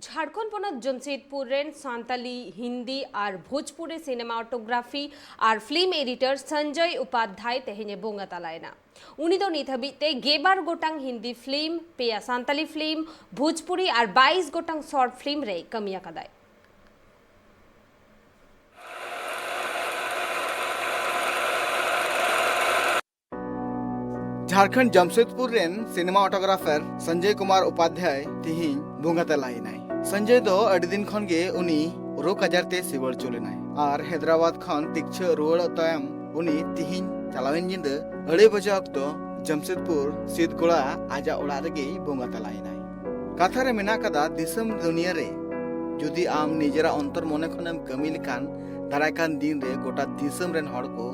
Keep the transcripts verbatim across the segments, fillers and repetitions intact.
ᱡᱷᱟᱲᱠᱷᱚᱸᱰ ᱯᱚᱱᱚᱛ ᱡᱟᱢᱥᱮᱫᱽᱯᱩᱨ ᱨᱮᱱ ᱥᱟᱱᱛᱟᱞᱤ, ᱦᱤᱱᱫᱤ ᱟᱨ ᱵᱷᱳᱡᱽᱯᱩᱨᱤ ᱥᱤᱱᱮᱢᱟᱴᱳᱜᱨᱟᱯᱷᱤ ᱟᱨ film editor Sanjay Upadhyay ᱛᱮᱦᱮᱧ ᱮ ᱵᱚᱸᱜᱟ ᱛᱟᱞᱟᱭᱮᱱᱟ᱾ ᱩᱱᱤ ᱫᱚ ᱱᱤᱛ ᱦᱟᱹᱵᱤᱡ ᱛᱮ ᱜᱮᱞᱵᱟᱨ ᱜᱚᱴᱟᱝ ᱦᱤᱱᱫᱤ ᱯᱷᱤᱞᱢ, ᱯᱮᱭᱟ ᱥᱟᱱᱛᱟᱞᱤ ᱯᱷᱤᱞᱢ, ᱵᱷᱳᱡᱽᱯᱩᱨᱤ ᱟᱨ ᱵᱟᱭᱤᱥ ᱜᱚᱴᱟᱝ ᱥᱚᱨᱴ ᱯᱷᱤᱞᱢ ᱨᱮᱭ ᱠᱟᱹᱢᱤ ᱟᱠᱟᱫᱟᱭ᱾ ᱡᱷᱟᱲᱠᱷᱚᱸᱰ ᱡᱟᱢᱥᱮᱫᱽᱯᱩᱨ ᱨᱮᱱ ᱥᱤᱱᱮᱢᱟᱴᱳᱜᱨᱟᱯᱷᱟᱨ ᱥᱚᱧᱡᱚᱭ ᱠᱩᱢᱟᱨ ᱩᱯᱟᱫᱷᱭᱟᱭ ᱛᱤᱦᱤᱧ ᱵᱚᱸᱜᱟ ᱛᱟᱞᱟᱭᱮᱱᱟᱭ᱾ ᱥᱚᱧᱡᱚᱭ ᱫᱚ ᱟᱹᱰᱤ ᱫᱤᱱ ᱠᱷᱚᱱ ᱜᱮ ᱩᱱᱤ ᱨᱳᱜᱽ ᱟᱡᱟᱨ ᱛᱮ ᱥᱤᱵᱟᱹᱲ ᱪᱩᱞ ᱮᱱᱟᱭ ᱟᱨ ᱦᱟᱭᱫᱨᱟᱵᱟᱫ ᱠᱷᱚᱱ ᱛᱤᱠᱪᱷᱟᱹ ᱨᱩᱣᱟᱹᱲᱚᱜ ᱛᱟᱭᱚᱢ ᱩᱱᱤ ᱛᱤᱦᱤᱧ ᱪᱟᱞᱟᱣᱮᱱ ᱧᱤᱫᱟᱹ ᱟᱹᱲᱟᱹᱭ ᱵᱟᱡᱮ ᱚᱠᱛᱚ ᱡᱟᱢᱥᱮᱫᱽᱯᱩᱨ ᱥᱤᱫᱽᱜᱚᱲᱟ ᱟᱡᱟᱜ ᱚᱲᱟᱜ ᱨᱮᱜᱮᱭ ᱵᱚᱸᱜᱟ ᱛᱟᱞᱟᱭᱮᱱᱟᱭ᱾ ᱠᱟᱛᱷᱟ ᱨᱮ ᱢᱮᱱᱟᱜ ᱠᱟᱫᱟ, ᱫᱤᱥᱚᱢ ᱫᱩᱱᱤᱭᱟᱹ ᱨᱮ ᱡᱩᱫᱤ ᱟᱢ ᱱᱤᱡᱮᱨᱟᱜ ᱚᱱᱛᱚᱨ ᱢᱚᱱᱮ ᱠᱷᱚᱱᱮᱢ ᱠᱟᱹᱢᱤ ᱞᱮᱠᱷᱟᱱ, ᱫᱟᱨᱟᱭ ᱠᱟᱱ ᱫᱤᱱ ᱨᱮ ᱜᱚᱴᱟ ᱫᱤᱥᱚᱢ ᱨᱮᱱ ᱦᱚᱲ ᱠᱚ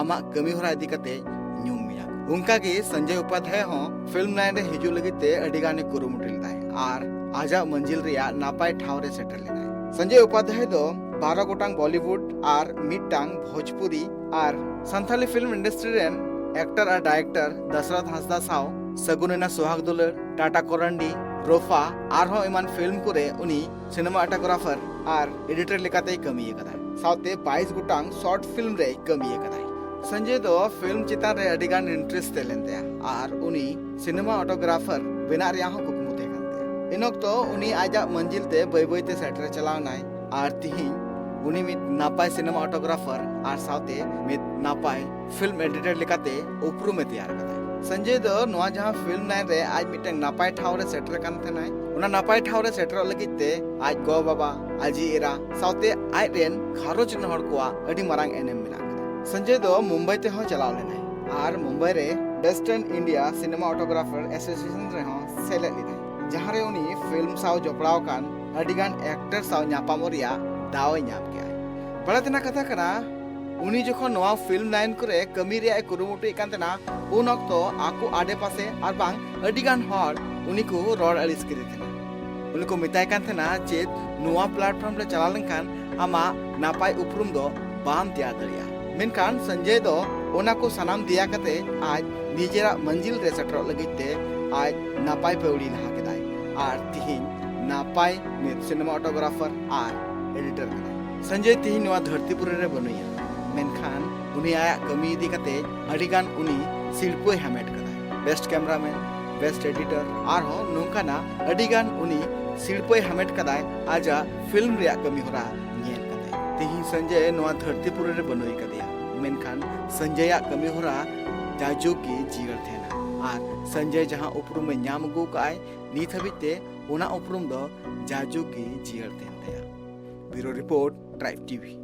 ᱟᱢᱟᱜ ᱠᱟᱹᱢᱤ ᱦᱚᱨᱟ ᱤᱫᱤ ᱠᱟᱛᱮ ᱧᱩᱢ ᱢᱮᱭᱟ᱾ ᱚᱱᱠᱟ ᱜᱮ ᱥᱚᱧᱡᱚᱭ ᱩᱯᱟᱫᱷᱭᱟᱭ ᱦᱚᱸ ᱯᱷᱤᱞᱢ ᱞᱟᱭᱤᱱ ᱨᱮ ᱦᱤᱡᱩᱜ ᱞᱟᱹᱜᱤᱫ ᱛᱮ ᱟᱹᱰᱤ ᱜᱟᱱᱮ ᱠᱩᱨᱩᱢᱩᱴᱩ ᱞᱮᱫᱟᱭ ᱟᱨ ᱟᱡᱟᱜ ᱢᱟᱹᱡᱤᱞ ᱨᱮᱭᱟᱜ ᱱᱟᱯᱟᱭ ᱴᱷᱟᱶ ᱨᱮ ᱥᱮᱴᱮᱨ ᱞᱮᱱᱟᱭ᱾ ᱥᱚᱧᱡᱚᱭ ᱩᱯᱟᱫᱷᱭᱟᱭ ᱫᱚ ᱵᱟᱨᱚ ᱜᱚᱴᱟᱝ ᱵᱚᱞᱤᱣᱩᱰ ᱟᱨ ᱢᱤᱫᱴᱟᱝ ᱵᱷᱳᱡᱽᱯᱩᱨᱤ ᱟᱨ ᱥᱟᱱᱛᱟᱞᱤ ᱯᱷᱤᱞᱢ ᱤᱱᱰᱟᱥᱴᱨᱤ ᱨᱮᱱ ᱮᱠᱴᱚᱨ ᱟᱨ ᱰᱟᱭᱨᱮᱠᱴᱚᱨ ᱫᱟᱥᱨᱚᱛᱷ ᱦᱟᱸᱥᱫᱟ ᱥᱟᱶ ᱥᱟᱹᱜᱩᱱ ᱮᱱᱟ ᱥᱩᱦᱟᱜᱽ ᱫᱩᱞᱟᱹᱲ, ᱴᱟᱴᱟ ᱠᱚᱨᱟᱱᱰᱤ, ᱨᱳᱯᱷᱟ ᱟᱨᱦᱚᱸ ᱮᱢᱟᱱ ᱯᱷᱤᱞᱢ ᱠᱚᱨᱮ ᱩᱱᱤ ᱥᱤᱱᱮᱢᱟᱴᱳᱜᱨᱟᱯᱷᱟᱨ ᱟᱨ ᱮᱰᱤᱴᱚᱨ ᱞᱮᱠᱟᱛᱮᱭ ᱠᱟᱹᱢᱤ ᱟᱠᱟᱫᱟ᱾ ᱥᱟᱶᱛᱮ ᱵᱟᱭᱤᱥ ᱜᱚᱴᱟᱝ ᱥᱚᱨᱴ ᱯᱷᱤᱞᱢ ᱨᱮᱭ ᱠᱟᱹᱢᱤ ᱟᱠᱟᱫᱟᱭ᱾ ᱥᱚᱧᱡᱚᱭ ᱫᱚ ᱯᱷᱤᱞᱢ ᱪᱮᱛᱟᱱ ᱨᱮ ᱟᱹᱰᱤ ᱜᱟᱱ ᱤᱱᱴᱟᱨᱮᱥᱴ ᱛᱟᱦᱮᱸ ᱞᱮᱱ ᱛᱟᱭᱟ ᱟᱨ ᱩᱱᱤ ᱥᱤᱱᱮᱢᱟᱴᱳᱜᱨᱟᱯᱷᱟᱨ ᱵᱮᱱᱟᱜ ᱨᱮᱭᱟᱜ ᱦᱚᱸ ᱠᱩᱠᱢᱩ ᱛᱟᱦᱮᱸ ᱠᱟᱱ ᱛᱟᱭᱟ᱾ ᱤᱱ ᱚᱠᱛᱚ ᱩᱱᱤ ᱟᱡᱟᱜ ᱢᱟᱹᱡᱤᱞ ᱛᱮ ᱵᱟᱹᱭ ᱵᱟᱹᱭ ᱛᱮ ᱥᱮᱴᱮᱨ ᱪᱟᱞᱟᱣ ᱮᱱᱟᱭ ᱟᱨ ᱛᱤᱦᱤᱧ ᱩᱱᱤ ᱢᱤᱫ ᱱᱟᱯᱟᱭ ᱥᱤᱱᱮᱢᱟᱴᱳᱜᱨᱟᱯᱷᱟᱨ ᱟᱨ ᱥᱟᱶᱛᱮ ᱢᱤᱫ ᱱᱟᱯᱟᱭ ᱯᱷᱤᱞᱢ ᱮᱰᱤᱴᱚᱨ ᱞᱮᱠᱟᱛᱮ ᱩᱯᱨᱩᱢ ᱮ ᱛᱮᱭᱟᱨ ᱟᱠᱟᱫᱟ᱾ ᱥᱚᱧᱡᱚᱭ ᱫᱚ ᱱᱚᱣᱟ ᱡᱟᱦᱟᱸ ᱯᱷᱤᱞᱢ ᱞᱟᱭᱤᱱ ᱨᱮ ᱟᱡ ᱢᱤᱫᱴᱟᱝ ᱱᱟᱯᱟᱭ ᱴᱷᱟᱶ ᱨᱮ ᱥᱮᱴᱮᱨ ᱟᱠᱟᱱ ᱛᱟᱦᱮᱱᱟᱭ, ᱚᱱᱟ ᱱᱟᱯᱟᱭ ᱴᱷᱟᱶ ᱨᱮ ᱥᱮᱴᱮᱨᱚᱜ ᱞᱟᱹᱜᱤᱫ ᱛᱮ ᱟᱡ ᱜᱚ ᱵᱟᱵᱟ, ᱟᱡᱤᱡ ᱮᱨᱟ ᱥᱟᱶᱛᱮ ᱟᱡ ᱨᱮᱱ ᱜᱷᱟᱨᱚᱸᱡᱽ ᱨᱮᱱ ᱦᱚᱲ ᱠᱚᱣᱟᱜ ᱟᱹᱰᱤ ᱢᱟᱨᱟᱝ ᱮᱱᱮᱢ ᱢᱮᱱᱟᱜ ᱟᱠᱟᱫᱟ᱾ ᱥᱚᱧᱡᱚᱭ ᱫᱚ ᱢᱩᱢᱵᱟᱭ ᱛᱮᱦᱚᱸ ᱪᱟᱞᱟᱣ ᱞᱮᱱᱟᱭ ᱟᱨ ᱢᱩᱢᱵᱟᱭ ᱨᱮ ᱣᱮᱥᱴᱟᱨᱱ ᱤᱱᱰᱤᱭᱟ ᱥᱤᱱᱮᱢᱟᱴᱳᱜᱨᱟᱯᱷᱟᱨ ᱮᱥᱳᱥᱤᱭᱮᱥᱚᱱ ᱨᱮᱦᱚᱸ ᱥᱮᱞᱮᱫ ᱞᱮᱱᱟᱭ, ᱡᱟᱦᱟᱸ ᱨᱮ ᱩᱱᱤ ᱯᱷᱤᱞᱢ ᱥᱟᱶ ᱡᱚᱯᱲᱟᱣ ᱟᱠᱟᱱ ᱟᱹᱰᱤ ᱜᱟᱱ ᱮᱠᱴᱚᱨ ᱥᱟᱶ ᱧᱟᱯᱟᱢᱚᱜ ᱨᱮᱭᱟᱜ ᱫᱟᱣ ᱮ ᱧᱟᱢ ᱠᱮᱫᱟ᱾ ᱵᱟᱲᱟᱭ ᱛᱮᱱᱟᱜ ᱠᱟᱛᱷᱟ ᱠᱟᱱᱟ, ᱩᱱᱤ ᱡᱚᱠᱷᱚᱱ ᱱᱚᱣᱟ ᱯᱷᱤᱞᱢ ᱞᱟᱭᱤᱱ ᱠᱚᱨᱮ ᱠᱟᱹᱢᱤ ᱨᱮᱭᱟᱜ ᱮ ᱠᱩᱨᱩᱢᱩᱴᱩᱭᱮᱫ ᱠᱟᱱ ᱛᱟᱦᱮᱱᱟ, ᱩᱱ ᱚᱠᱛᱚ ᱟᱠᱚ ᱟᱰᱮᱯᱟᱥᱮ ᱟᱨ ᱵᱟᱝ ᱟᱹᱰᱤ ᱜᱟᱱ ᱦᱚᱲ ᱩᱱᱤ ᱠᱚ ᱨᱚᱲ ᱟᱹᱲᱤᱥ ᱠᱮᱫᱮ ᱛᱟᱦᱮᱱᱟ᱾ ᱩᱱᱤ ᱠᱚ ᱢᱮᱛᱟᱭ ᱠᱟᱱ ᱛᱟᱦᱮᱱᱟ, ᱪᱮᱫ ᱱᱚᱣᱟ ᱯᱞᱟᱴᱯᱷᱚᱨᱢ ᱨᱮ ᱪᱟᱞᱟᱣ ᱞᱮᱱᱠᱷᱟᱱ ᱟᱢᱟᱜ ᱱᱟᱯᱟᱭ ᱩᱯᱨᱩᱢ ᱫᱚ ᱵᱟᱢ ᱛᱮᱭᱟᱨ ᱫᱟᱲᱮᱭᱟᱜᱼᱟ᱾ ᱢᱮᱱᱠᱷᱟᱱ ᱥᱚᱧᱡᱚᱭ ᱫᱚ ᱚᱱᱟ ᱠᱚ ᱥᱟᱱᱟᱢ ᱫᱮᱭᱟ ᱠᱟᱛᱮ ᱟᱡ ᱱᱤᱡᱮᱨᱟᱜ ᱢᱟᱹᱡᱤᱞ ᱨᱮ ᱥᱮᱴᱮᱨᱚᱜ ᱞᱟᱹᱜᱤᱫ ᱛᱮ ᱟᱡ ᱱᱟᱯᱟᱭ ᱯᱟᱹᱣᱲᱤ ᱞᱟᱦᱟ ᱠᱮᱫᱟᱭ ᱟᱨ ᱛᱤᱦᱤᱧ ᱱᱟᱯᱟᱭ ᱢᱤᱫ cinematographer ᱟᱨ editor ᱠᱟᱱᱟᱭ᱾ ᱥᱚᱧᱡᱚᱭ ᱛᱮᱦᱮᱧ ᱱᱚᱣᱟ ᱫᱷᱟᱹᱨᱛᱤ ᱯᱩᱨᱤ ᱨᱮ ᱵᱟᱹᱱᱩᱭᱟ, ᱢᱮᱱᱠᱷᱟᱱ ᱩᱱᱤ ᱟᱭᱟᱜ ᱠᱟᱹᱢᱤ ᱤᱫᱤ ᱠᱟᱛᱮ ᱟᱹᱰᱤ ᱜᱟᱱ ᱩᱱᱤ ᱥᱤᱨᱯᱟᱹᱭ ᱦᱟᱢᱮᱴ ᱠᱟᱫᱟᱭ᱾ Best cameraman, best editor, ᱟᱨᱦᱚᱸ ᱱᱚᱝᱠᱟᱱᱟᱜ ᱟᱹᱰᱤ ᱜᱟᱱ ᱩᱱᱤ ᱥᱤᱨᱯᱟᱹᱭ ᱦᱟᱢᱮᱴ ᱠᱟᱫᱟᱭ ᱟᱡᱟᱜ film ᱨᱮᱭᱟᱜ ᱠᱟᱹᱢᱤ ᱦᱚᱨᱟ ᱧᱮᱞ ᱠᱟᱛᱮ᱾ ᱛᱮᱦᱮᱧ ᱥᱚᱧᱡᱚᱭ ᱱᱚᱣᱟ ᱫᱷᱟᱹᱨᱛᱤ ᱯᱩᱨᱤ ᱨᱮ ᱵᱟᱹᱱᱩᱭ ᱠᱟᱫᱮᱭᱟ, ᱢᱮᱱᱠᱷᱟᱱ ᱥᱚᱧᱡᱚᱭᱟᱜ ᱠᱟᱹᱢᱤ ᱦᱚᱨᱟ ᱡᱟᱭᱡᱩᱜᱽ ᱜᱮ ᱡᱤᱭᱟᱹᱲ ᱛᱟᱦᱮᱱᱟ᱾ ᱟᱨ ᱥᱚᱧᱡᱚᱭ ᱡᱟᱦᱟᱸ ᱩᱯᱨᱩᱢ ᱮ ᱧᱟᱢ ᱟᱹᱜᱩ ᱠᱟᱜᱼᱟᱭ, ᱱᱤᱛ ᱦᱟᱹᱵᱤᱡ ᱛᱮ ᱚᱱᱟ ᱩᱯᱨᱩᱢ ᱫᱚ ᱡᱟᱭᱡᱩᱜᱽ ᱜᱮ ᱡᱤᱭᱟᱹᱲ ᱛᱟᱦᱮᱱ ᱛᱟᱭᱟ᱾ Bureau report, Tribe T V᱾